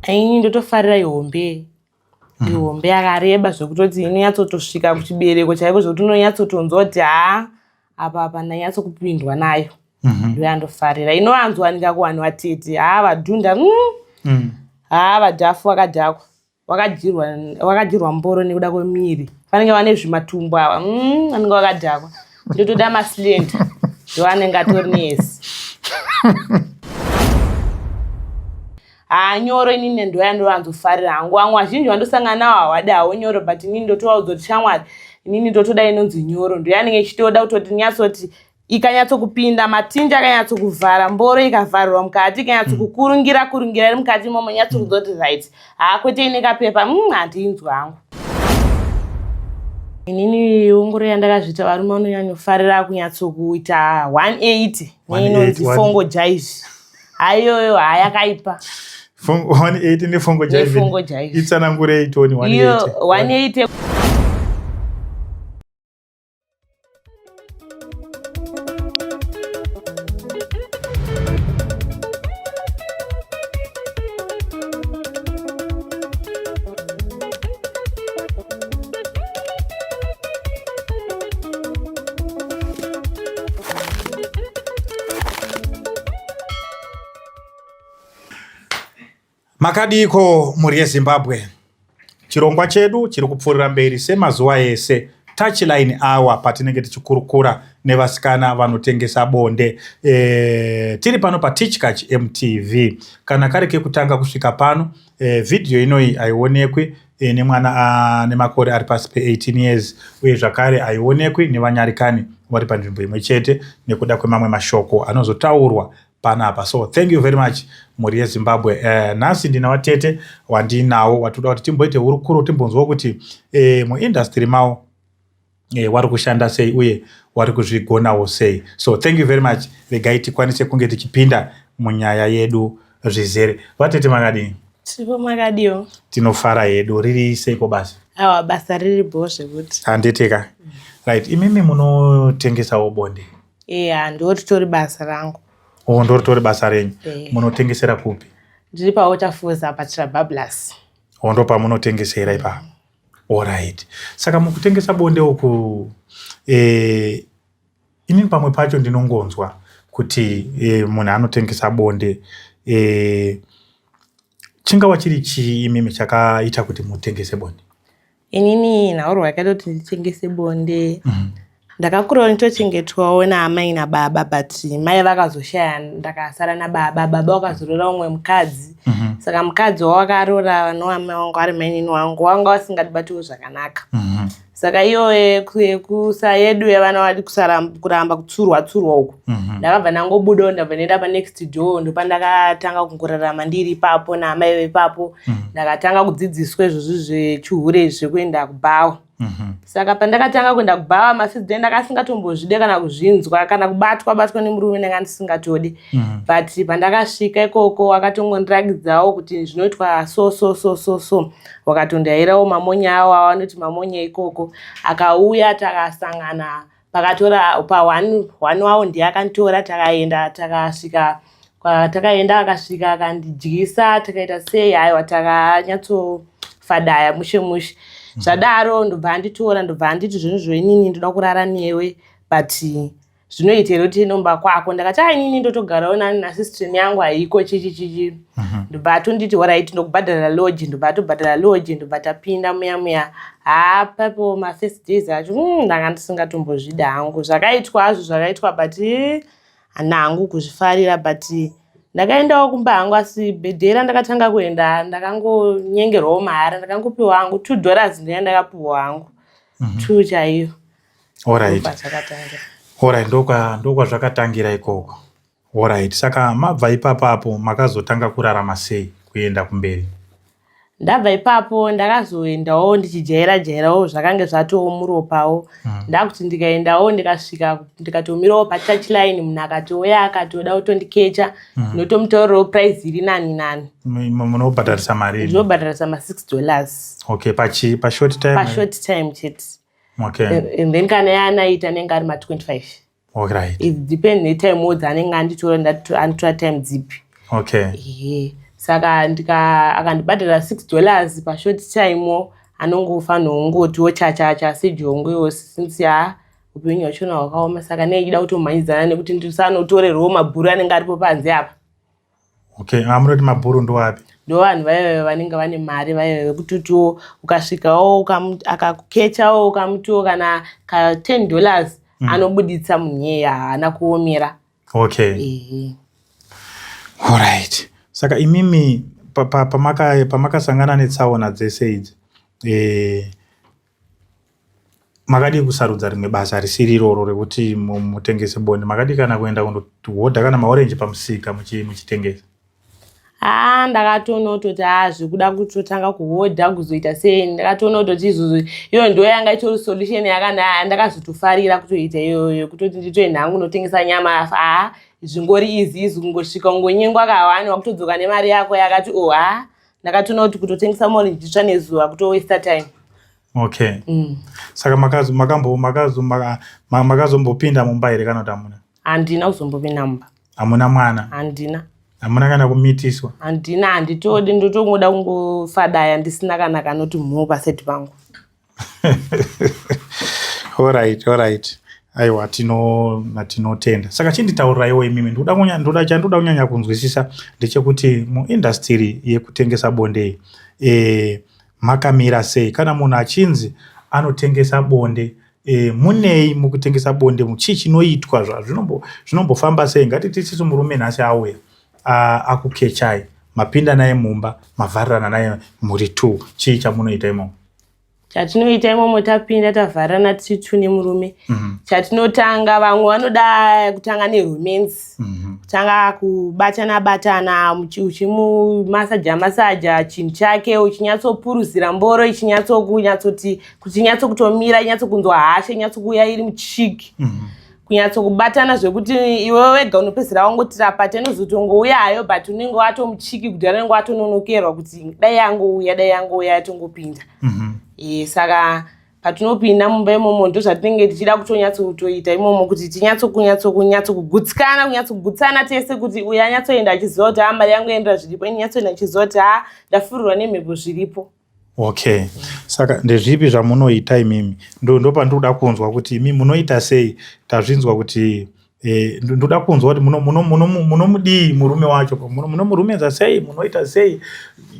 Ini ndotofarira ihombe. Ihombe yakareba zvekutoti inonyatsotosvika kuchibereko chaiko zvekuti unonyatsotonzwa kuti haa apa apa ndanyatsokupindwa nayo. Ndoyandofarira. Inowanzowanika kuvanhu vatete. Haa vadhunda. Haa vadhafu vakadhakwa. Wakajirwa wakajirwa mboro nekuda kwemiri. Vanenge vane zvimatumbu ava. Vanenge vakadhakwa. Ndotoda maslender. Ndo anenge atori nesi. Haa nyoro inini ndo yandowanzofarira hangu. Vamwe vazhinji vandosangana navo havadi havo nyoro but inini ndotovaudza kuti shamwari inini ndotoda inonzi nyoro. Ndo yanenge ichitoda kutoti nyatsoti ikanyatsokupinda matinji akanyatsokuvhara mboro ikavharirwa mukati ikanyatsokukurungira kurungira iri mukati imomo nyatsokudza kuti right. Haa kwete ine kapepa handinzwi hangu. Inini ongoro yandakazviita varume vanonyanyofarira kunyatsokuita 180 neinonzi fongo jive. Haiyoyo hayakaipa. 180 nefongo jive. Nefongo jive. Itsanangurei Tony 180. Iyo 180. Makadiiko mhuri yeZimbabwe? Chirongwa chedu chiri kupfuurira mberi semazuva ese Touchline Hour patinenge tichikurukura nevasikana vanotengesa bonde. Tiri pano paTichkach MTV. Kana kari kekutanga kusvika pano, vhidhiyo inoyi haionekwi nemwana ane makore ari pasi pe18 years uye zvakare haionekwi nevanyarikani vari panzvimbo imwe chete nekuda kwemamwe mashoko anozotaurwa panapa. So thank you very much mhuri yeZimbabwe. Nhasi ndina vatete wandinawo watoda kuti timboite hurukuro timbonzwa kuti muindustry mavo wari kushanda sei uye wari kuzvigonawo sei. So thank you very much. Regai tikwanise kunge tichipinda munyaya yedu zvizere. Vatete makadii? Tiripo, makadiwo? Tinofara hedu. Riri seiko basa? Awa, basa riri bho zvekuti. Handiti ka? Right, imimi munotengesawo bonde? Eya, ndoritori basa rangu. Oh, ndoritori basa renyu. Munotengesera kupi? Ndiri paWaterfalls apa Trabablas. Oh, ndo pamunotengesera ipapo. Alright. Saka mukutengesa bonde uku inini pamwe pacho ndinongonzwa kuti munhu anotengesa bonde chingava chiri chii imimi chakaita kuti mutengese bonde? Inini nhaurwa yakaita kuti nditengese bonde. Ndakakurawo nditochengetwawo naamai nababa but mai vakazoshaya ndakasara nababa. Baba vakazoroora umwe mukadzi. Saka mukadzi wawakaroora noamai wangu ari mainini wangu wanga vasingatibatiwo zvakanaka. Saka iyo yekusa yedu yevana vadi kuramba kutsurwa tsurwa uku. Ndakabva ndangobudawo ndabva ndaenda panext door ndopandakatanga kungorarama ndiri ipapo naamai vepapo. Ndakatanga kudzidziswa izvozvi zvechihure zvekuenda kubhawa. Saka pandakatanga kuenda kubhawa mafirst day ndakasingatombozvide kana kuzvinzwa kana kubatwa batwa nemurume ndanga ndisingatodi. But pandakasvika ikoko akatongondirakidzawo kuti zvinoitwa so so so so so. Wakatondairawo mamonya awo avanoti mamonya ikoko. Akauya takasangana pakatora pa one one wawo ndiye akanditora takaenda takasvika kwatakaenda akasvika akandidyisa takaita sei haiwa takanyatsofadaya mushe mushe. Zvadaro ndobva anditora ndobva anditi zvinhu inini ndoda kurara newe but zvinoita here kuti tiende kwako. Ndakati ah inini ndotogarawo nani nasistrini yangu haiko chichi chichi. Ndobva atonditi alright ndokubhadharira lodge ndobva atobhadhara lodge ndobva tapinda muya muya. Haa papo mafirst days acho ndanga ndisingatombozvida hangu. Zvakaitwa hazvo zvakaitwa but handina hangu kuzvifarira but ndakaendawo kumba hangu asi bhedhera ndakatanga kuenda ndakangonyengerwawo mahara ndakangopiwa hangu $2 ndiyo yandakapiwa hangu. 2 chaiyo. Alright. Ndopazvakatangira. Alright, ndokwazvakatangira ikoko. Alright, saka mabva ipapo apo makazotanga kurarama sei kuenda kumberi? Ndabva ipapo ndakazoendawo ndichijaira jairawo zvakange zvatoo muropawo. Ndakuti ndikaendawo ndikasvika ndikatomirawo patouchline munhu akatouya akatoda kutondikecha ndinotomutaurirawo price iri nani nani. Munobhadharisa mari? Ndinobhadharisa ma$6. Okay, pachi pashort time? Pashort time chete. Okay. And then kana yaanaita anenge ari ma25. Alright. It depend netime dzaanenge anditora anditora time dzipi. Okay. Ehe. Saka akandibhadhara $6 pashort time, anongofanira kungotiwo chachacha sejongwewo, since ha, upenyu hwachona hwakaoma. Saka nei ichida kutomhanyidzana nekuti ndisanotorerwawo mabhuru anenge aripo panze apa. Okay, amunoti mabhuru ndoapi? Ndo vanhu vaive vanenge vane mari, vaive vekututiwo ukasvikawo akakukechawo, ukamutiwo kana ka $10, anobuditsa munhu iyeye, haana kuomera. Okay. Ehe. Alright, saka imimi pamakasangana netsaona dzese idzi, makadii kusarudza rimwe basa risiri iroro rekuti mutengese bonde? Makadii kana kuenda kundohodha kana maorenji pamusika muchitengesa? Haa, ndakatoona kutoti haa, zvekuda kutotanga kuhodha kuzoita sei, ndakatoona kutoti izvozvo iyo ndo yanga itori solution yakana ndakazotofarira kutoita iyoyo, kutoti nditoenda hangu notengesa nyama. Haa, zvingori easy easy, kungosvika ungonyengwa kahwani, wakutodzoka nemari yako yakati o. Haa, ndakatoona kuti kutotengesa maorenji nditsva nezuva kutowaster time. Okay. Saka makazombopinda mumba here kana kuti hamuna? Handina kuzombopinda mumba. Hamuna mwana? Handina. Hamuna kana kumitiswa? Handina, handitodi, ndotongoda kungofadaya ndisina kana kanoti mhuu paseti pangu. Alright, aiwa, tinotenda. Saka chinditaurirai imimi, ndoda chandoda kunyanya kunzwisisa ndechekuti muindustry yekutengesa bonde makamira sei? Kana munhu achinzi anotengesa bonde, munei mukutengesa bonde? Chii chinoitwa? Zvinombofamba sei? Ngatiti isisu murume nhasi auya akukechai, mapinda naye mumba, mavharirana naye muri two, chii chamunoita imomo? Chatinoita imomo, tapinda tavharana tiri two nemurume, chatinotanga, vamwe vanoda kutanga neromance, kutanga kubatana batana, uchimumasaja masaja chinhu chake, uchinyatsopuruzira mboro ichinyatsokunyatsoti kuti inyatsokutomira, inyatsokunzwa hasha, inyatsokuuya iri muchiki, kunyatsokubatana zvekuti iwe wega unopedzisira wangotira pati. Anozotongouya hayo, but unenge watomuchiki kuti anenge watononokerwa kuti dai yangouya, dai yangouya, yatongopinda. Saka patinopinda mumba imomo, ndo zvatinenge tichida kutonyatsokutoita imomo, kuti tinyatsokunyatsokunyatsokugutsana, kunyatsokugutsana tese, kuti uyu anyatsoenda achiziva kuti ha, mari yangu yaendera zviripo, ini nyatsoenda ndichiziva kuti ha, ndafurirwa nemhepo zviripo. Okay, saka ndezvipi zvamunoita imimi? Ndo pandinoda kunzwa kuti imi munoita sei. Tazvinzwa kuti ndoda kunzwa kuti munomudii murume wacho, munomurumedza sei, munoita sei?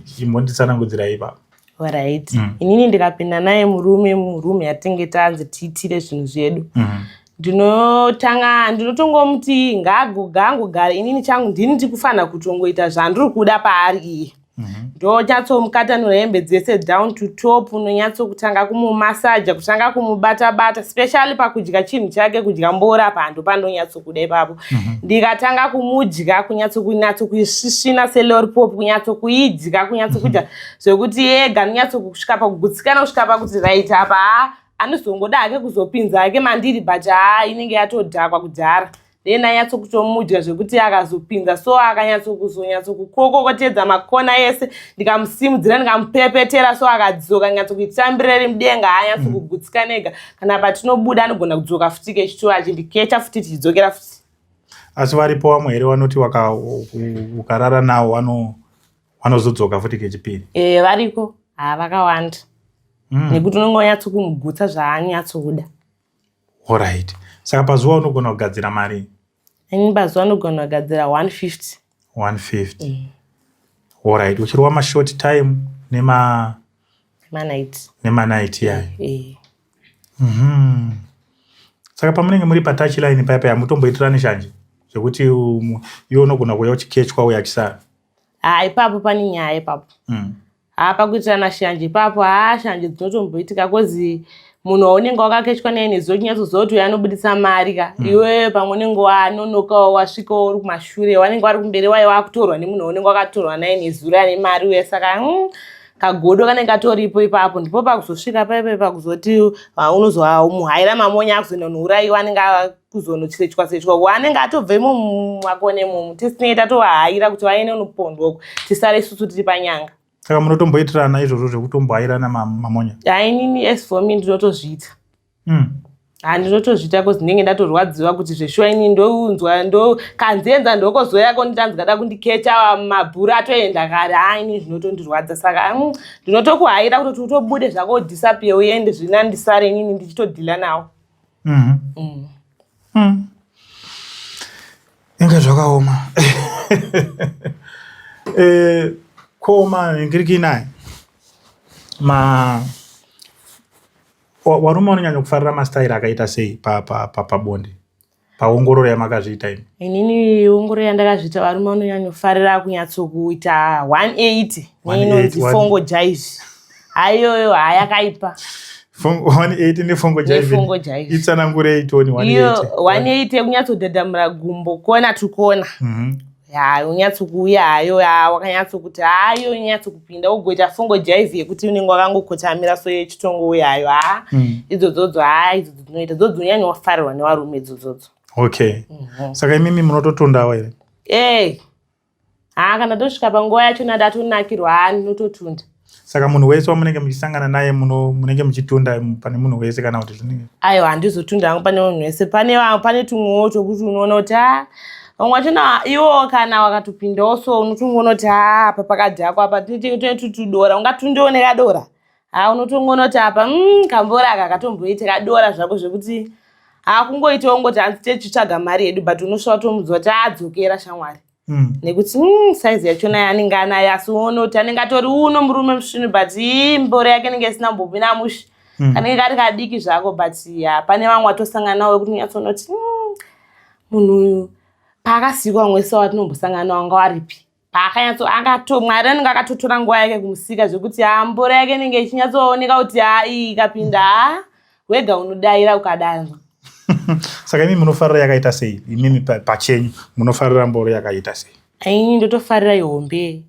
Chimbonditsanangudzirai ipapo. Alright. Inini ndikapinda naye murume muroom yatinge tanzi tiitire zvinhu zvedu, ndinotanga ndinotongomuti ngaangogara, inini changu ndini ndikufanira kutongoita zvandiri kuda paari iye. Ndonyatsomukatanura hembe dzese down to top, unonyatsokutanga kumumasaja, kutanga kumubata bata, specially pakudya chinhu chake, kudya mbora pando pandonyatsokuda ipapo. Ndikatanga kumudya, kunyatsokuisvisvina selollipop, kunyatsokuidya, kunyatsokudya zvekuti ega anonyatsokusvika pakugutsikana, kusvika pakuti right apa, haa, anozongoda hake kuzopinza hake mandiri, but haa, inenge yatodhakwa kudhara. Then anyatsokutomudya zvekuti akazopinza so akanyatsokuzonyatsokukokotedza makona ese, ndikamusimudzira, ndikamupepetera so akadzoka, nyatsokuitambira iri mudenga, haanyatsokugutsikana ega. Kana patinobuda anogona kudzoka futi kechitoro achindikecha futi, tichidzokera futi. Asi varipo vamwe here vanoti ukarara nawo vanozodzoka futi kechipiri? E, variko, ha, vakawanda, nekuti unenge wanyatsokumugutsa zvaanyatsokuda. Alright, saka pazuva unogona kugadzira mari? Ini pazuva anogona kugadzira 150. 150. Alright, uchirova mashort time nema Manight. Nemanight yayo? E. Saka pamunenge muri patouchline paya paya, mutomboitirani shanje zvekuti iwe unogona kuuya uchikechwa uye achisara? Ha, ipapo pane nyaya ipapo. Ha, pakuitirana shanje ipapo, ha, shanje dzinotomboitika, 'cause munhu waunenge wakakechwa naye nezuva, uchinyatsoziva kuti uyu anobudisa mari ka, iwe pamwe unenge wanonokawo, wasvikawo uri kumashure, wanenge wari kumberi, waiva wakutorwa nemunhu waunenge wakatorwa naye nezuro ane mari uya. Saka kagodo kanenge katoripo ipapo. Ndipo pakuzosvika paipai pakuzoti unozomuhaira mamonya, akuzoenda kunourayiwa, anenge kuzonochrechwa sechwa, wanenge atobva imomo mumakone imomo, tisinei tatovahaira kuti vaende unopondwa uko, tisare isusu tiri panyanga. Saka munotomboitirana izvozvo zvekutombohairana mamonya? Hainini, as for me ndinotozviita. Ha, ndinotozviita cause ndinenge ndatorwadziwa kuti zveshuwa ini ndounzwa ndo kanzenza ndokozoya konditanzi kada kundikecha mabhuru atoenda kare. Ha, ini zvinotondirwadza saka ndinotokuhaira kutoti utobude zvako udisappear uende zvina ndisare inini ndichitodhila nawo. Inga zvakaoma. Ko manhingiriki ma varume vanonyanya kufarira masitairi akaita sei pabonde paongororo yamakazviita imi? Inini ongororo yandakazviita, varume vanonyanyofarira kunyatsokuita 180 neinonzi 180, fongo jive. Haiyoyo hayakaipa. 180 nefongo jive? Nefongo jive. Itsanangurei toni. Iyo 180. 180 yekunyatsodhadhamura gumbo kona to kona. Ya, unyatsokuuya hayo, ya wakanyatsokuti hayo unyatsokupinda ugoita fongo jive yekuti unenge wakangokotamira so yechitongouya hayo, ha, idzodzodzo, ha, idzodzo dzinoita dzodzo unyanya wafarirwa nevarume idzodzodzo. Okay, saka imimi munototundawo here? Ee, ha, kana tosvika panguva yachona ndatonakirwa, ha, ndinototunda. Saka munhu wese wamunenge muchisangana naye munenge muchitunda pane munhu wese kana kuti zvinenge? Aiwa, handizotunda hangu pane munhu wese. Pane tumwewo tokuti unoona kuti ha, vamwe vachona iwo kana wakatopindawo so unotongoona kuti ha, apa pakadhakwa, apa tine tutudora ungatundewo nekadora. Ha, unotongoona kuti apa kambora aka katomboita kadora zvako zvekuti ha, kungoitawo ngoti hanzi techitsvaga mari yedu, but unosvika utomudzwa kuti adzokera shamwari nekuti saizi yachona yaanenge anayo, asi uone kuti anenge atori uno murume musvinu, but ii mboro yake inenge isina kumbopinda mushe. Kanenge kari kadiki zvako, but ya, pane vamwe watosangana navo vekuti unyatsoona kuti munhu uyu paakasikwa mwese watinombosangana nawo anga waripi paakanyatso akato Mwari anenge akatotora nguva yake kumusika zvekuti ha, mboro yake inenge ichinyatsooneka kuti ha, iyi ikapinda, ha, wega unodayira ukadanzwa. Saka imi munofarira yakaita sei? Imimi pachenyu munofarira mboro yakaita sei? Ini ndotofarira ihombe,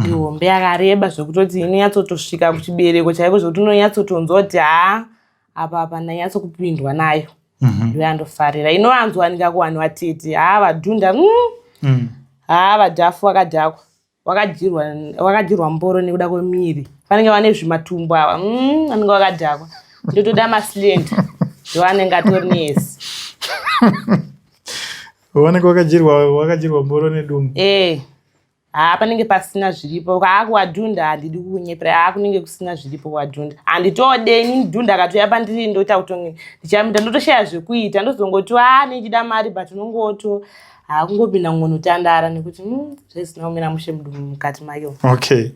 ihombe yakareba zvekutoti inonyatsotosvika kuchibereko chaiko zvekuti unonyatsotonzwa kuti ha, apa ndanyatsokupindwa nayo. Ndoyandofarira inowanzowanika kuvanhu vatete, ha, vadhunda, ha, vadhafu vakadhakwa, wakajirwa mboro nekuda kwemiri, vanenge vane zvimatumbu ava, vanenge vakadhakwa. Ndotoda maslender, ndo anenge atori nesi. Vanenge wakajirwa mboro nedumbu. Eh, haa, panenge pasina zviripo. Haa, kuwadhunda handidi kukunyepera, haa, kunenge kusina zviripo kuwadhunda. Handitode inini dhunda akatoya pandiri ndoita kutonge ndichamita, ndotoshaya zvekuita, ndozongoti a nechida mari, but unongoto haa, kungopinda ngonotandara nekuti zvezvisina kumira mushe mudumbu mukati make. Okay,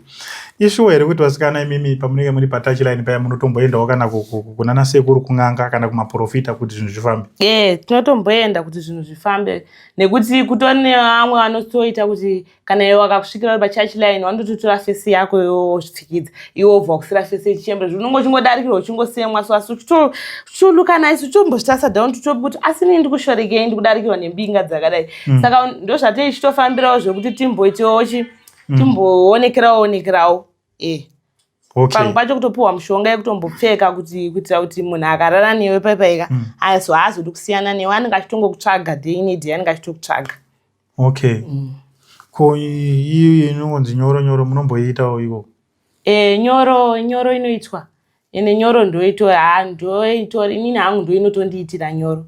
ishuwa here kuti vasikana imimi pamunenge muri patouchline paya munotomboendawo kana kunana sekuru, kun'anga kana kumaprofita kuti zvinhu zvifambe? E, tinotomboenda kuti zvinhu zvifambe nekuti kutori nevamwe vanotoita kuti kana iwe wakakusvikira uri patouchline vanototora face yako yozvipfikidza, iwe wobva kusira face yechichembere, unonge uchingodarikirwa uchingosemwa so, asi uchitoluka nice, uchitombozvitarisa down kuti asi inini ndikushorekei ndikudarikirwa nembinga dzakadai? Saka ndozvatei ichitofambirawo zvekuti timboitewo chi timboonekerawo onekerawo e. Pamwe pacho kutopiwa mushonga yekutombopfeka kuti kuitira kuti munhu akarara newe paipaika aso haazodi kusiyana newe, anenge achitongokutsvaga day neday, anenge achitokutsvaga. Okay, ko iyo inongonzi nyoro nyoro munomboiitawo iko? E, nyoro nyoro inoitwa, ende nyoro ndoito, ha, ndoitori inini hangu ndoinotondiitira nyoro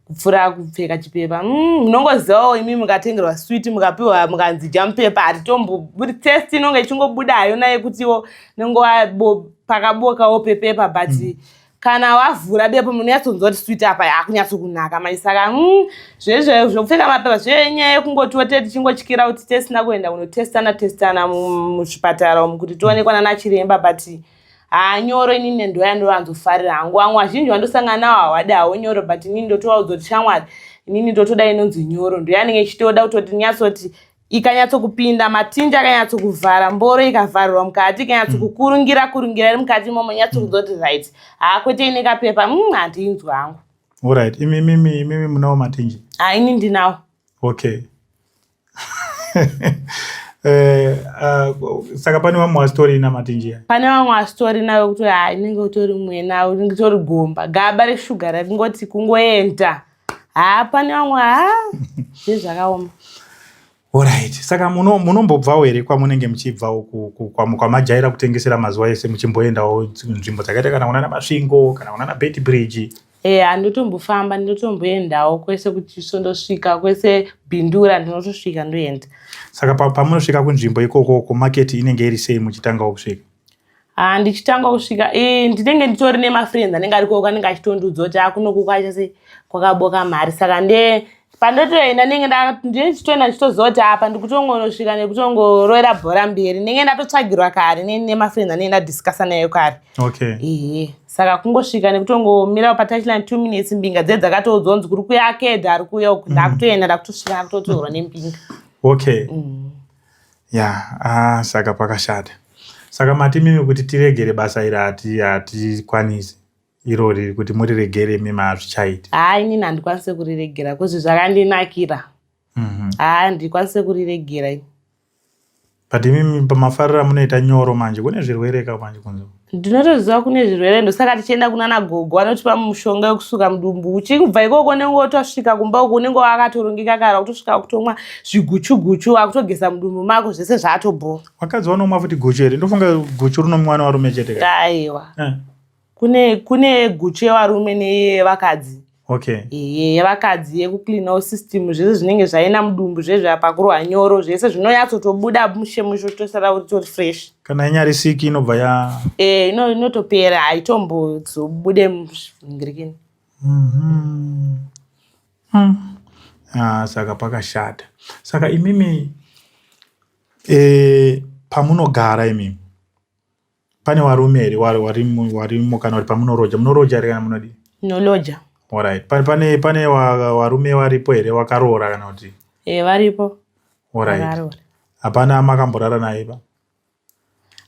kupfuura kupfeka chipepa. Munongozivawo imi mukatengerwa switi mukapiwa mukanzi dya mupepa, hatitombo test inonge ichingobuda hayona yekutiwo nengova pakabokawo pepepa, but kana wavhura bepo munonyatsonzwa kuti switi apa yakunyatsokunaka mai. Saka zvezvo zvekupfeka mapepa zvenyaya yekungotiwo te tichingotyira kuti tesina kuenda kunotestana testana muzvipatara umu kuti tionekwa nana chiremba, but haa, nyoro inini ndoyandowanzofarira hangu. Vamwe vazhinji vandosangana navo havadi havo nyoro, but inini ndotovaudza kuti shamwari, inini ndotoda inonzi nyoro, ndoyanenge ichitoda kutoti nyatsoti ikanyatsokupinda matinji akanyatsokuvhara, mboro ikavharirwa mukati, ikanyatsokukurungira kurungira iri mukati imomo, nyatsokunzwa kuti right. Haa, kwete ine kapepa, handinzwa hangu. Alright, imimi munawo matinji? Ha, ini ndinawo. Okay. Saka pane vamwe vasitorina matinji aya? Pane vamwe vasitorina vekuti ha, inenge utori mwena, unenge utori gomba, gaba reshuga rakungoti kungoenda. Ha, pane vamwe, ha, zvezvakaoma. Alright, saka munombobvawo here kwamunenge muchibvawo kwamajaira kutengesera mazuva ese, muchimboendawo nzvimbo dzakaita kana kunana Masvingo kana kunana Beitbridge? Handitombofamba, ndinotomboendawo kwese kuchisondosvika kwese Bindura, ndinotosvika ndoenda. Saka pamunosvika kunzvimbo ikoko, market inenge iri sei muchitangawo kusvika? Ha, ndichitanga kusvika ndinenge nditori nemafriends anenge arikoko, anenge achitondiudza kuti akunoku kwacha sei, kwakaboka mari. Saka nde pandotoenda ndinenge ndichitoenda ndichitoziva kuti apa ndikutongonosvika nekutongoroera bhora mberi. Ndinenge ndatotsvagirwa kare nemafriends anenge ndadiscussa nayo kare. Ehe, saka kungosvika nekutongomira patouchline 2 minutes, mbinga dze dzakatoudzwa kunzi kuri kuya akedha ari kuuya uku, ndakutoenda, ndakutosvika, ndakutotorwa nembinga. Okay, ya, ah, saka pakashata. Saka mati mimi kuti tiregere basa iri hatikwanisi irori, kuti muriregere mimi hazvichaiti? Haa, inini handikwanise kuriregera kuzi zvakandinakira. Haa, handikwanise kuriregera ini. But imimi pamafariro amunoita nyoro manje, kune zvirwere ka manje kunze? Ndinotoziva kune zvirwere, ndosaka tichienda kunana gogo, vanotipa mushonga wekusuka mudumbu. Uchibva ikoko unenge wotosvika kumba uku unenge wakatorongeka kare, wakutosvika kutomwa zviguchu guchu, wakutogeza mudumbu mako, zvese zvaatobhowa. Vakadzi vanomwa futi guchu here? Ndofunga guchu rinomwiwa nevarume chete ka. Aiwa. Kune guchu yevarume neyevakadzi. Ehe, yevakadzi yekucleanawo system, zvese zvinenge zvaina mudumbu, zvezve pakurwa nyoro, zvese zvinonyatsotobuda mushe mushe, tosara uritori fresh. Kana inyari siki inobva ya? E, inotopera, haitombozobude mungirikini. Ah, saka pakashata. Saka imimi pamunogara imimi pane varume here warimo kana kuti pamunoroja, munoroja here kana munodii? Noloja. Alright, pane varume varipo here wakaroora kana kuti? E, varipo. Alright, hapana makamborara naye pa?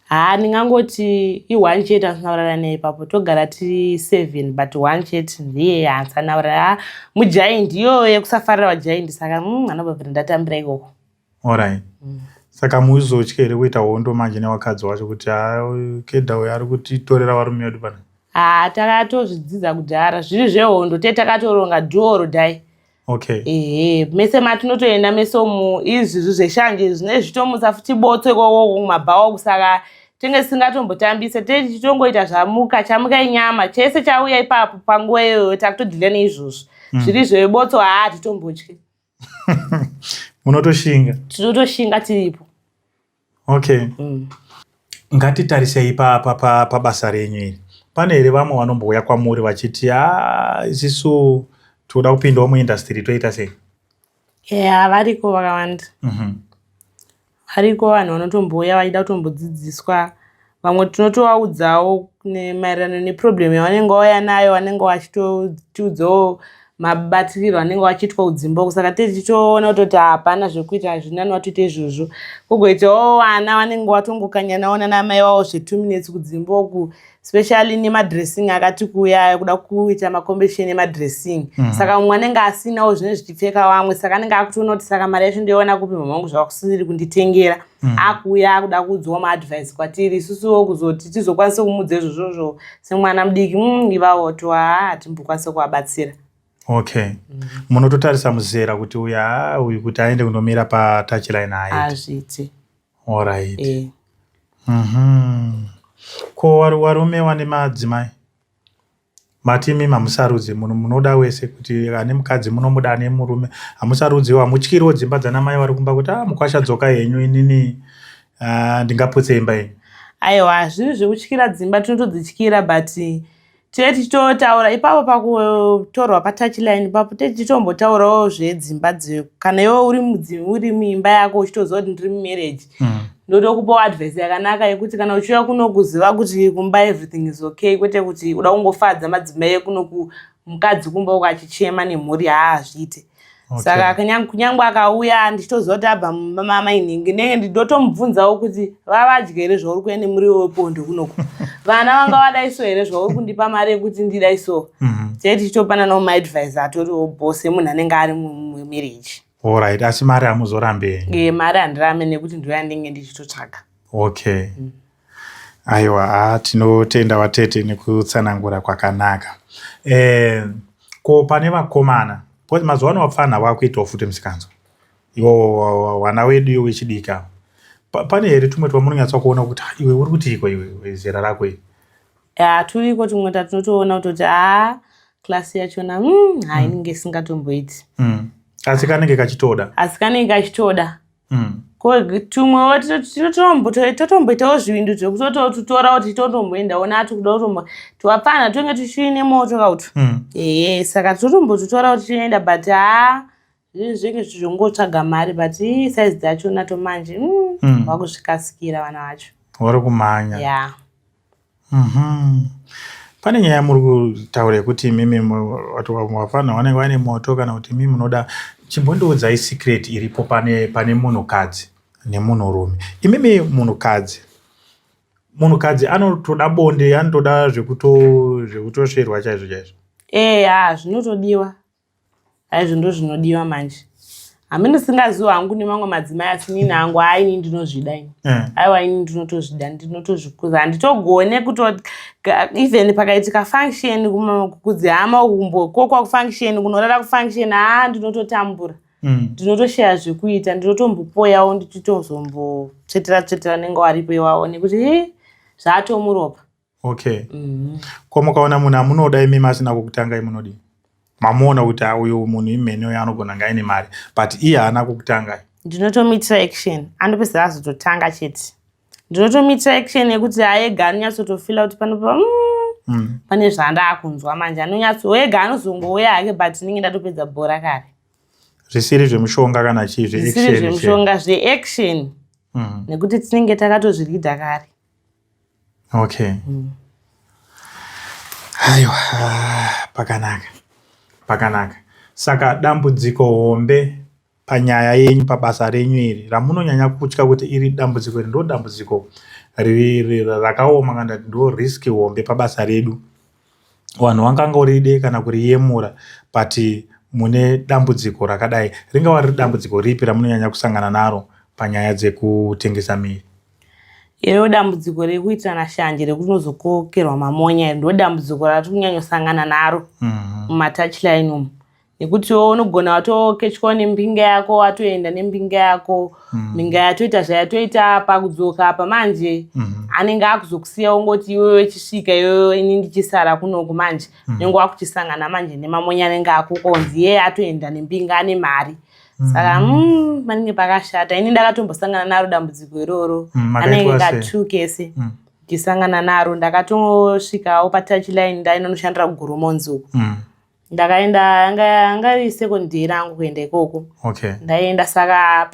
Haa, ndingangoti i-one chete asina kurara naye ipapo. Togara tiri seven, but one chete ndiye haasana kurara. Haa, mujaindi iyoyo yekusafarira vajaindi, saka anobva ndatambira ikoko. Alright, saka muzotya here kuita hondo manje nevakadzi wacho kuti ha, kedha uyo ari kutitorera varume vedu pana? Haa, takatozvidzidza kudhara. Zviri zvehondo te takatoronga do or die. Ehe, mese matinotoenda mese umu, izvizvi zveshanje zvinenge zvichitomutsa futi botso ikoko kumabhawa uku, saka tinge tisingatombotambise, tee tichitongoita zvamuka chamuka inyama, chese chauya ipapo panguva iyoyo takutodhila neizvozvo. Zviri zvebotso, haa, hatitombotyi. Munotoshinga. Tinotoshinga, tiripo. Okay. Ngatitarisei pabasa renyu iri. Pane here vamwe vanombouya kwamuri vachiti, "Ha, isisu toda kupindawo muindustry, toita sei?" Ya, variko vakawanda. Variko vanhu vanotombouya vachida kutombodzidziswa. Vamwe tinotovaudzawo maererano neproblem yavanenge vauya nayo, vanenge vachitotiudzawo mabatiriro anenge vachiitwa kudzimba uku, saka tichitoona kutoti hapana zvekuita, zvinani vatoita izvozvo. Kwogoitawo vana vanenge vatongokanyanawo nanamai vavo zve2 minutes kudzimba uku, especially nemadressing akati kuuya kuda kuita macompetition emadressing. Saka mumwe anenge asinawo zvinenge zvichipfeka vamwe, saka anenge akutoona kuti saka mari yacho ndoiwana kupi, mama vangu zvavakusiri kunditengera. Akuuya akuda kuudzwawo maadvice kwatiri isusuwo, kuzoti tizokwanise kumuudza izvozvozvo semwana mudiki, ivavo to haa, hatimbokwanise kuvabatsira. Okay, munototarisa muzera kuti uyu, haa, uyu kuti aende kundomira patouchline haaiti. Hazviiti. Alright. Ko varume vane madzimai, mati imi hamusarudzi, munhu munoda wese, kuti ane mukadzi munomuda, ane murume hamusarudziwo, hamutyiriwo dzimba dzana mai vari kumba kuti a mukwasha dzoka henyu, inini, ah, ndingaputse imba yenyu? Aiwa, zviri zvekutyira dzimba tinotodzityira, but tee tichitotaura ipapo pakutorwa patouchline ipapo, tee tichitombotaurawo zvedzimba kana iwe uri muimba yako uchitoziva kuti ndiri mumarriage, ndotokupawo advice yakanaka yekuti kana uchiuya kuno kuziva kuti kumba everything is okay, kwete kuti uda kungofadza madzimai ekunoku, mukadzi kumba uko achichema nemhuri, haa, hazviite. Saka kunyangwe akauya ndichitoziva kuti abva mumba mamainhingi, ndenge ndotomubvunzawo kuti vavadya here zvauri kuya nemuriwo wepondo kunoku, vana vanga vadai so here zvauri kundipa mari yekuti ndidai so. Tee tichitopananawo maadvice atoriwo bo semunhu anenge ari mumarriage. Alright, asi mari hamuzorambi henyu? E, mari handirame nekuti ndo yandinge ndichitotsvaga. Okay. Aiwa, ha, tinotenda vatete nekutsanangura kwakanaka. Ko pane vakomana, because mazuva ano vapfana vakuitawo futi musikanzwa, iwo vana wedu iwo wechidiki ava, pane here tumwe twamunonyatsa kuona kuti, "Ah, iwe uri kutiiko iwe, zera rako iri?" Ya, turiko tumwe tatinotoona kutoti haa. Class yachona ha inenge isingatomboiti. Asi kanenge kachitoda. Asi kanenge kachitoda. Ko tumwewo totomboitawo zvivindu zvekutototora kuti totomboendawo nato kuda kutombo tiwapfana tonge tichiine moto kautu. Ehe, saka totombototora kuti tienda, but haa, zvinhu zvinenge zvongotsvaga mari, but size dzachona to manje vakuzvikasikira vana vacho. Vari kumhanya. Ya. Pane nyaya muri kutaura yekuti imimi wati vafana vanenge vaine moto kana kuti imimi munoda. Chimbondiudzai secret iripo pane munhukadzi nemunhurume. Imimi munhukadzi anotoda bonde, anotoda zvekutosverwa chaizvo chaizvo? Eya, zvinotodiwa aizvo, ndo zvinodiwa manje. Hamene singazivi hangu nemamwe madzimai, asi nini hangu, hai, ini ndinozvida ini. Aiwa, ini ndinotozvida, ndinotozvikuza. Handitogone kuto even pakaitika function kudzihama, kumbokokwa kufunction, kunorara kufunction, haa, ndinototambura. Ndinotoshaya zvekuita, ndinotombopoyawo, ndichitozombotsvetera tsvetera nenge waripo iwawo, nekuti he, zvaatomuropa. Okay. Ko mukaona munhu amunoda imimi asina kukutangai, munodii? Mamuona kuti, ah, uyu munhu imhene, uyu anogona nga aine mari, but iye haana kukutangai. Ndinotomuitira action, andopedzisira azototanga chete. Ndinotomuitira action yekuti aega anonyatsotofila kuti panopa pane zvandaakunzwa manje. Anonyatso ega anozongouya hake, but ndinenge ndatopedza bhora kare. Zvisiri zvemushonga kana chii? Zvisiri zveaction? Zvemushonga, zveaction. Nekuti tinenge takatozviridha kare. Okay. Aiwa, pakanaka, pakanaka. Saka dambudziko hombe panyaya yenyu, pabasa renyu iri, ramunonyanya kutya kuti iri dambudziko iri ndo dambudziko riri rakaoma, kana kuti ndo risk hombe pabasa redu, vanhu vangangoride kana kuriyemura, but mune dambudziko rakadai, ringava riri dambudziko ripi ramunonyanya kusangana naro panyaya dzekutengesa miri? Iro dambudziko rekuitirana shanje, rekuti unozokokerwa mamonya, iro ndo dambudziko ratiri kunyanyosangana naro mumatouchline umu, nekuti unogona watokechwawo nembinga yako, watoenda nembinga yako, mbinga yatoita zvayatoita. Pakudzoka apa manje anenge akuzokusiya, ongoti iwewe chisvika iwewe, ini ndichisara kunoku. Manje unenge wakuchisangana manje nemamonya anenge akukonzi iye atoenda nembinga, ane mari. Saka panenge pakashata. Ini ndakatombosangana naro dambudziko iroro. Makaitwa anenge sei? katu kese ndichisangana naro. Ndakatosvikawo patouchline, ndainonoshandira kuGoromonzi uku. Ndakaenda, yanga iri second day rangu kuenda ikoko. Ndaenda, saka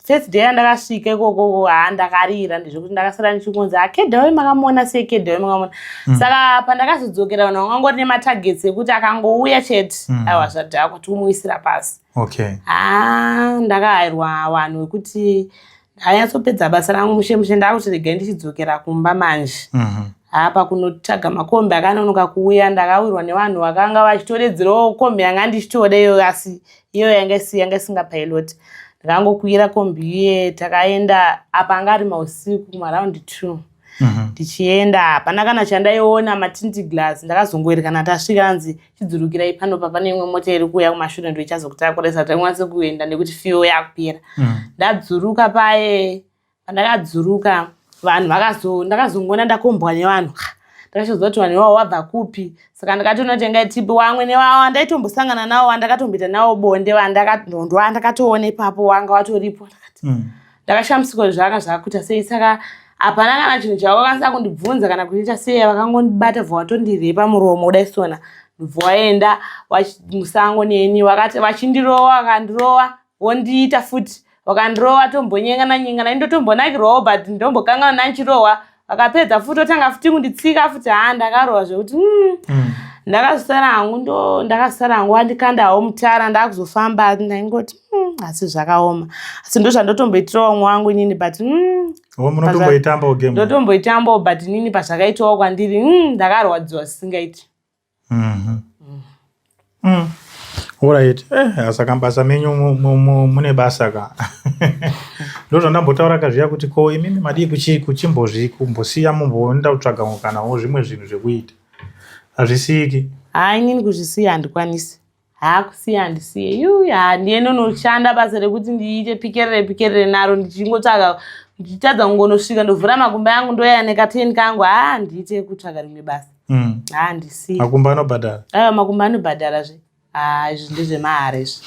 first day yandakasvika ikoko, haa, ndakarira ndezvekuti ndakasara ndichingonzi, "Akedha we makamuona sei? Kedha we makamuona?" Saka pandakazodzokera, vanhu vangangori nematargets ekuti akangouya chete, aiwa, zvadhakwa, tikumuisira pasi. Haa, ndakahairwa vanhu vekuti ndakanyatsopedza basa rangu mushe mushe. Ndakuti regai ndichidzokera kumba manje. Apa kunotsvaga makombi akanonoka kuuya. Ndakawirwa nevanhu vakanga vachitoredzerawo kombi yanga ndichitoda iyoyo, asi iyoyo yanga isingapiloti. Ndakangokwira kombi iye, takaenda. Apa anga ari mausiku, kumaraundi 2. Ndichienda, hapana kana chandaiona, matinted glass. Ndakazongoerekana tasvika, anzi, "Chidzurukirai panopa, pane imwe mota iri kuuya kumashure, ndo ichazokutakura, takwanise kuenda nekuti fuel yakupera." Ndadzuruka paye, pandakadzuruka, vanhu vakazo ndakazongoona ndakombwa nevanhu. Ndakashoziva kuti vanhu ivavo vabva kupi. Saka ndakatoona kuti yanga tipi wamwe nevavo ndaitombosangana navo, vandakatomboita navo bonde, ndo vandakatoona ipapo, wanga watoripo. Ndakati ndakashamisika kuti zvanga zvakuita sei. Saka hapana kana chinhu chavakwanisa kundibvunza kana kuita sei. Vakangondibata, bva watondirepa muromo kudai sona, ndobva waenda musango neni. Vakati vachindirova, vakandirova, vondiita futi, vakandirova, tombonyengana nyengana, indotombonakirwawo, but ndombokanganwa ndanchirohwa. Vakapedza futi, otanga futi kunditsika futi. Haa, ndakarohwa zvekuti ndakazosara hangu, ndo ndakazosara hangu, wandikandawo mutara. Ndakuzofamba, ndaingoti, asi zvakaoma." Asi ndo zvandotomboitirawo umwe wangu inini, but Oh, munotomboitambawo game? Ndotomboitambawo, but inini pazvakaitawo kwandiri, ndakarwadziwa zvisingaiti. Alright. Saka mubasa menyu mune basa ka. Ndo zvandambotaura kazviya kuti ko imimi madii kuchimbozvi kumbosiya, mumboenda kutsvaga kanawo zvimwe zvinhu zvekuita? Hazvisiki. Haa, inini kuzvisiya handikwanisi. Haa, kusiya handisiye. Yui, haa, ndiye nonoshanda basa rekuti ndiite pikerere pikerere naro, ndichingotsvaga, ndichitadza kungonosvika ndovhura makumbo angu, ndoya nekateni kangu. Haa, ndiite kutsvaga rimwe basa. Haa, ndisiye. Makumbo anobhadhara? Aiwa, makumbo anobhadhara zve. Haa, izvi ndezvemahara izvi.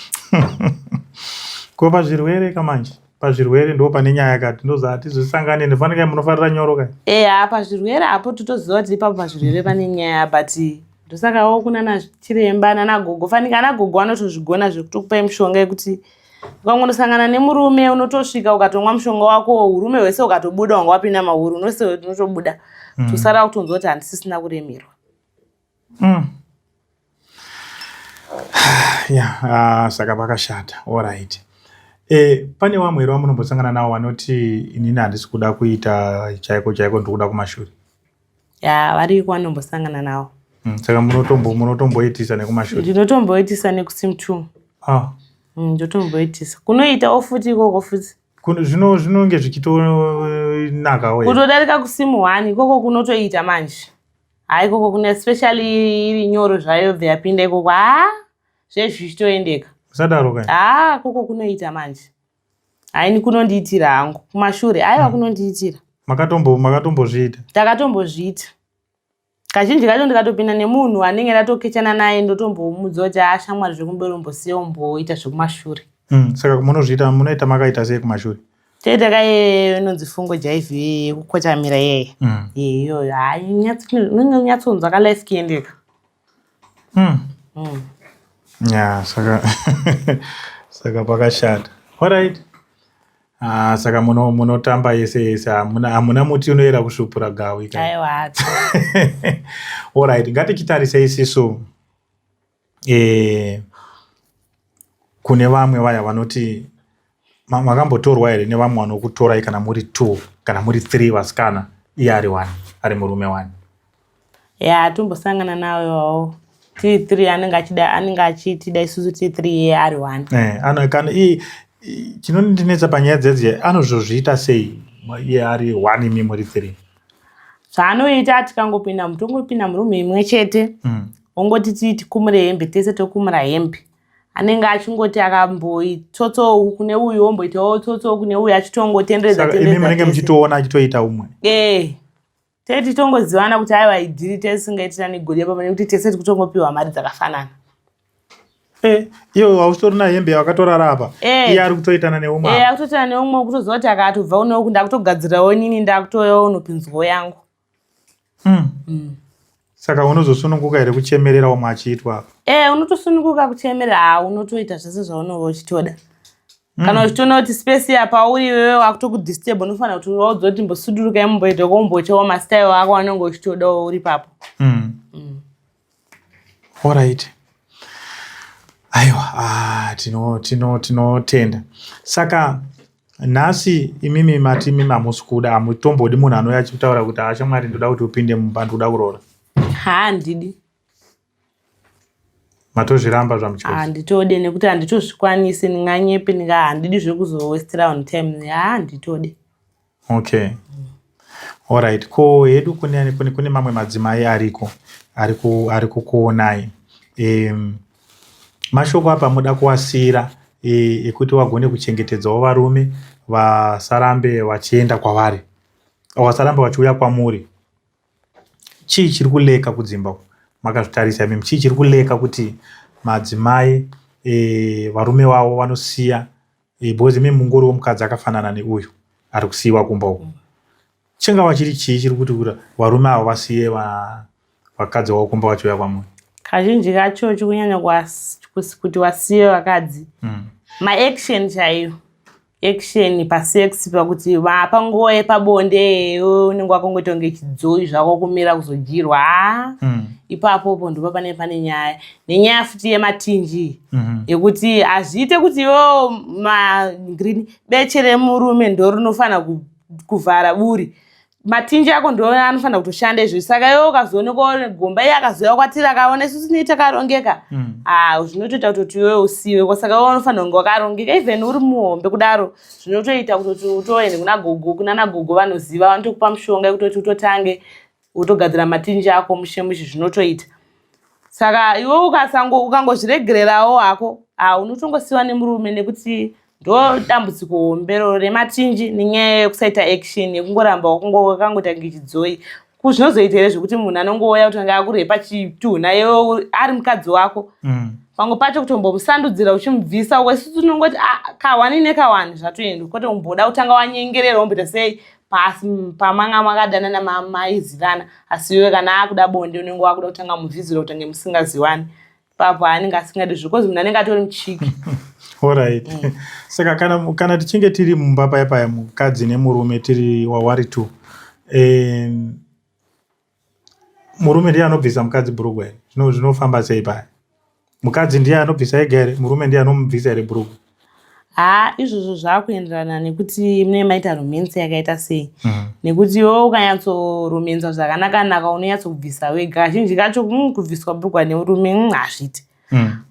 Ko pazvirwere kamanje, pazvirwere ndo pane nyaya kati ndoza hatizosangane, ndifanika munofarira nyoro kai? Eya, pazvirwere apo totoziva kuti ipapo pazvirwere pane nyaya, but ndosakawo kunana chiremba nanagogo. Fanika anagogo anotozvigona zvekutokupai mishonga yekuti ukangonosangana nemurume, unotosvika ukatomwa mushonga wako, urume hwese ukatobuda, wanga wapinda mauri unose unotobuda. Tosara kutonzwa kuti handisisina kuremerwa. Ya, saka pakashata. Alright, pane vamwe here vamunombosangana navo vanoti, "Inini handisi kuda kuita chaiko chaiko, ndiri kuda kumashure"? Ya, variko, vanombosangana navo. Saka munotomboitisa nekumashure? Ndinotomboitisa nekusim two. Ah. Ndotomboitisa, kunoitawo futi ikoko futi. Zvinonge zvichitonakawo here? Kutodarika kusim one ikoko kunotoita manje. Ha, ikoko kune, especially iri nyoro zvayo, bve yapinda ikoko, ha, zvezvi zvichitoendeka. Usadaro kai. Ha, koko kunoita manje. Haini, kunondiitira hangu kumashure, aiwa. Kunondiitira. Makatombozviita? Takatombozviita. Kazhinji kacho ndikatopinda nemunhu anenge ndatokechana naye, ndotombomudza kuti, "A shamwari, zvekumberi umbosiya, umboita zvekumashure." Saka munozviita, munoita makaita sei kumashure? Toita kaye inonzi fungo jive yekukotamira yeye. Iyoyo, hai, unonyatsonzwa kalife kiendeka. Ya, saka pakashata. Alright. Ah, saka munotamba yese yese, hamuna muti unoyera kusvupura gawi ka? Aiwa. Alright, ngatichitarisei isisu kune vamwe vaya vanoti makambotorwa here nevamwe vanokutorai kana muri two kana muri three vasikana, iye ari one, ari murume one? Ya, tombosangana nawo iwawo. Tiri three, anenge achida, anenge achitida isusu tiri three, iye ari one. Kana chinondinetsa panyaya dzedzi, anozozviita sei iye ari one, imi muri three? Zvaanoita, tikangopinda, tongopinda murumu imwe chete, ongoti tikumure hembe tese, tokumura hembe. Anenge achingoti akamboitsotsowo kune uyu, omboitawo tsotsowo kune uyu, achitongotenderedza. Saka imi munenge muchitoona achitoita umwe? Eh, tee titongozivana kuti aiwa, idhiri tesingaitirani godo ipapo, nekuti tese tikutongopiwa mari dzakafanana. Iwe hausitorina hembe yawakatorara apa? Iye ari kutoitana neumwe apa. Akutoitana neumwe, kutoziva kuti akatobva unoku, ndakutogadzirawo inini, ndakutoyawo unopinzwawo yangu. Saka unozosununguka here kuchemerera umwe achiitwa apa? Unotosununguka kuchemerera. Ha, unotoita zvese zvaunova uchitoda. Kana uchitoona kuti space yapauri iwewe wakutokudisturb, unofanira kuti waudza kuti mbosudurukai, mumboita kombochawo mastyle ako anenge uchitodawo uri papo. Alright, aiwa, ah, tinotenda. Saka nhasi imimi mati imimi hamusi kuda, hamutombodi munhu anouya achitaura kuti, "Ashamwari, ndoda kuti upinde mumba, ndoda kuroora"? Ha, handidi. Matozviramba zvamuchose? Handitode, nekuti handitozvikwanisi. Ndinganyepe ndinga handidi zvekuzowastira on time. Ha, handitode. Okay, alright. Ko hedu kune mamwe madzimai ariko ari kukuonai, mashoko apa muda kuwasiyira ekuti vagone kuchengetedzawo varume, vasarambe vachienda kwavari, vasarambe vachiuya kwamuri? Chii chiri kulacka kudzimba uku makazvitarisa imimi? Chii chiri kulacka kuti madzimai varume vavo vanosiya? Because imi mungoriwo mukadzi akafanana neuyu ari kusiyiwa kumba uku. Chingava chiri chii chiri kuti varume ava vasiye vakadzi vavo kumba vachiuya kwamuri? Kazhinji kacho chikunyanya kuti wasiye vakadzi, maaction chaiyo, action pasex, pakuti panguva yepabonde unenge wakangoita kunge chidzoi zvako, kumira kuzodyirwa. Ha, ipapopo ndipo pane nyaya, nenyaya futi yematinji, yekuti hazviite kuti iwewo magreen beche remurume ndo rinofanira kuvhara buri, matinji ako ndo anofanira kutoshanda izvozvi. Saka iwe ukazoonekwa gomba, iye akazouya kwatiri, akaona isusu tinei takarongeka, ah, zvinotoita kutoti iwewe usiwe. Saka iwe unofanira kunge wakarongeka, even uri muhombe kudaro, zvinotoita kutoti utoende kuna gogo, kuna nagogo vanoziva, vanotokupa mushonga yekutoti utotange utogadzira matinji ako mushe mushe, zvinotoita. Saka iwe ukasango ukangozviregererawo hako, ah, unotongosiwa nemurume, nekuti ndo dambudziko hombe rematinji nenyaya yekusaita action, yekungoramba wakangoita kunge chidzoi. Kuzvinozoita here zvekuti munhu anongouya kuti anga akurepa chitunha, iwe ari mukadzi wako? Pamwe pacho kutombomusandudzira uchimubvisa uko, isusu tinongoti, "Ah, kawani nekawani zvatoendwa," kwete umboda kutanga wanyengerera, womboita sei pasi pamanga makadanana, maizivana. Asi iwe kana akuda bonde, unenge wakuda kutanga muvhizira kutange musingazivani. Ipapo anenge asingadi, zvikozi munhu anenge atori muchiki. Alright. Saka kana tichinge tiri mumba paya paya, mukadzi nemurume, tiri wawari two, murume ndiye anobvisa mukadzi bhurugwa here? Zvinofamba sei paya? Mukadzi ndiye anobvisa ega here? Murume ndiye anomubvisa here bhurugwa? Ha, izvozvo zvaakuenderana nekuti munenge maita romance yakaita sei. Nekuti iwe ukanyatsoromenza zvakanaka-naka, unonyatsokubvisa wega. Kazhinji kacho kubviswa bhurugwa nemurume hazviiti.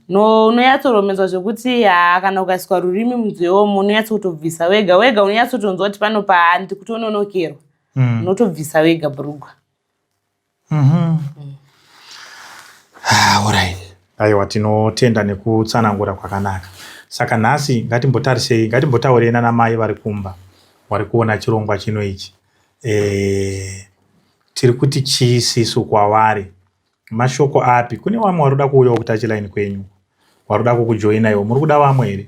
No, unonyatsoromedzwa zvekuti, ha, kana ukaiswa rurimi munzeve umu, unonyatsokutobvisa wega wega. Unonyatsotonzwa kuti pano paandi kutononokerwa. Unotobvisa wega bhurugwa. Ah, alright. Aiwa, tinotenda nekutsanangura kwakanaka. Saka nhasi ngatimbotarisei, ngatimbotaurei nana mai vari kumba vari kuona chirongwa chino ichi. Tiri kuti chii sisu kwavari? Mashoko api? Kune vamwe vari kuda kuuyawo kuTouchline kwenyu, vari kuda kukujoinaiwo. Muri kuda vamwe here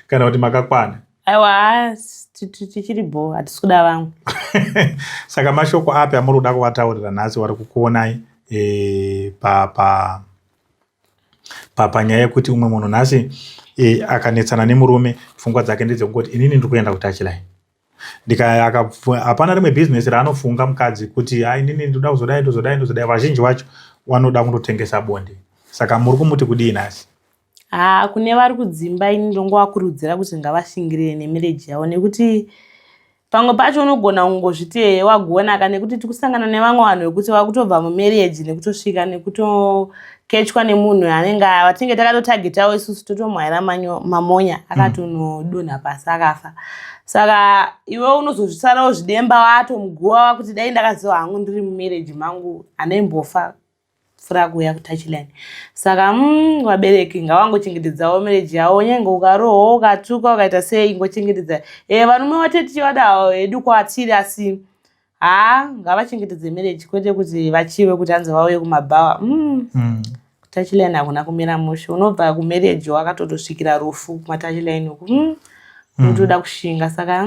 kana kuti makakwana? Aiwa, tichiri bho, hatisi kuda vamwe. Saka mashoko api amuri kuda kuvataurira nhasi vari kukuonai pa pa pa panyaya yekuti umwe munhu nhasi akanetsana nemurume, pfungwa dzake ndedzekungoti, "Inini ndiri kuenda kuTouchline"? Hapana rimwe bhizinesi raanofunga mukadzi kuti, "Ai, inini ndoda kuzodai, ndozodai, ndozodai." Vazhinji vacho vanoda kundotengesa bonde. Saka muri kumuti kudii nhasi? Ha, kune vari kudzimba, ini ndongovakurudzira kuti ngavashingirire nemarriage yavo, nekuti pamwe pacho unogona kungozviti eye wagonaka, nekuti tikusangana nevamwe vanhu vekuti vakutobva mumarriage nekutosvika nekutokechwa nemunhu anenge vatinge takatotagetawo isusu, totomwaira mamonya, akatonodonha pasi akafa. Saka iwe unozozvisarawo zvidemba watomuguva, wakuti, "Dai ndakaziva hangu ndiri mumarriage mangu, handaimbofa pfuura kuuya kuTouchline." Saka vabereki ngavangochengetedzawo marriage yavo. Nyange ukarohwa, ukatuka, ukaita sei, ingochengetedza. Varume vate tichivada hedu kwatiri, asi haa, ngavachengetedze marriage, kwete kuti vachive kuti hanzi vauye kumabhawa. KuTouchline hakuna kumira mushe. Unobva kumarriage wakatotosvikira rufu kumaTouchline uku. Unotoda kushinga. Saka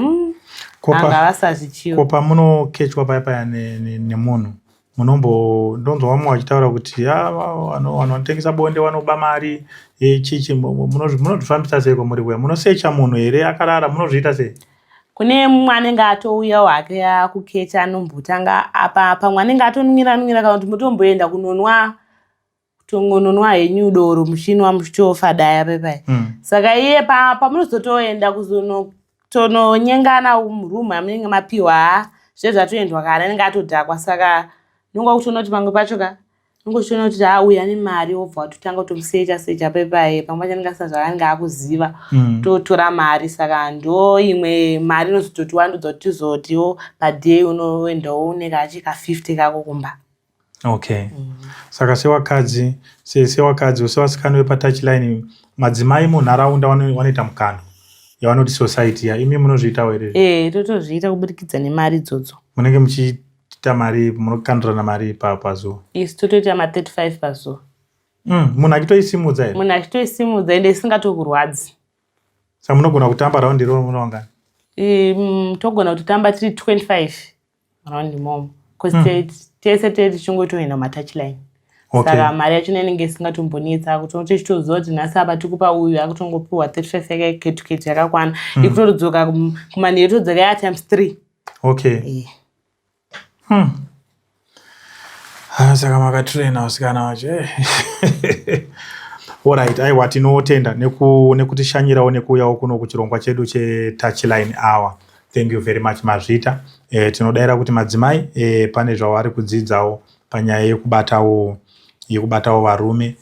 ngavasazvichiva. Ko pamunokechwa paya paya nemunhu, munombo ndonzwa vamwe vachitaura kuti, "Ah, vanhu vanotengesa bonde vanoba mari," chichi. Munozvifambisa sei kwamuri kuya? Munosecha munhu here akarara? Munozviita sei? Kune mumwe anenge atouyawo hake akukecha, anombotanga apa, pamwe anenge atonwira nwira, kana kuti mutomboenda kunonwa, kutongononwa henyu doro, muchinwa muchitofadaya pepai. Saka iye pamunozotoenda kuzonotononyengana murumu yamunenge mapiwa, ha, zve zvatoendwa kare, anenge atodhakwa. Saka nonga kutoona kuti pamwe pacho ka nongochiona kuti, ha, uyu ane mari, wobva watotanga kutomusecha secha pepai. Pamwe pacho anenge asina zvaanenge akuziva. Totora mari. Saka ndo imwe mari inozototiwandudza kuti tizotiwo paday unoendawo une kachi ka50 kako kumba. Okay. Saka sewakadzi, sewakadzi, sevasikana vepaTouchline, madzimai munharaunda vanoita mukando yavanoti society ya, imi munozviitawo here? E, totozviita kuburikidza nemari idzodzo. Munenge muchiita mari, munokandirana mari pazuva? Isu totoita ma35 pazuva. Munhu achitoisimudza here? Munhu achitoisimudza, ende isingatokurwadzi. Saka munogona kutamba raundi iroro munovangani? Togona kutotamba tiri 25 raundi imomo, because tese tee tichingotoenda kumatouchline. Saka mari yacho inenge isingatombonetsa, kuti tichitoziva kuti nhasi apa tikupa uyu, akutongopiwa 35 yake ketu ketu yakakwana. Ikutodzoka kumanheru, todzoka ya times 3. Okay. Ah, saka makatraina vasikana vacho. Alright, aiwa, tinotenda nekutishanyirawo, nekuuyawo kuno kuchirongwa chedu cheTouchline Hour. Thank you very much, mazvita. Tinodayira kuti madzimai pane zvavari kudzidzawo panyaya yekubatawo varume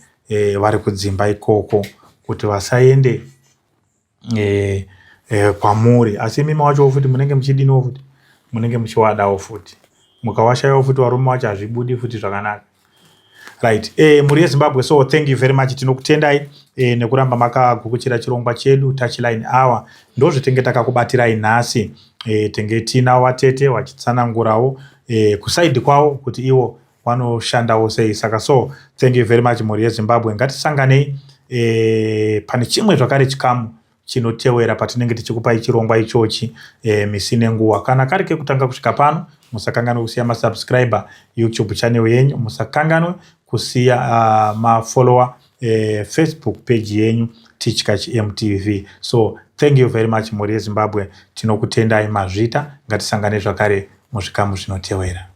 vari kudzimba ikoko, kuti vasaende kwamuri. Asi imimi wachowo futi munenge muchidiniwo futi, munenge muchiwadawo futi. Mukawashayiwa futi varume wacho, hazvibudi futi zvakanaka. Right, mhuri yeZimbabwe, so thank you very much. Tinokutendai nekuramba makagukuchira chirongwa chedu Touchline Hour. Ndozvetenge takakubatirai nhasi. Tenge tina vatete vachitsanangurawo kuside kwavo kuti ivo vanoshandawo sei. Saka so thank you very much, mhuri yeZimbabwe. Ngatisanganei pane chimwe zvakare chikamu chinotewera patinenge tichikupai chirongwa ichochi misi nenguva. Kana kari kekutanga kusvika pano, musakanganwe kusiya masubscriber YouTube channel yenyu, musakanganwe kusiya mafollower Facebook page yenyu, Tichkach MTV. So thank you very much, mhuri yeZimbabwe. Tinokutendai, mazvita. Ngatisangane zvakare muzvikamu zvinotewera.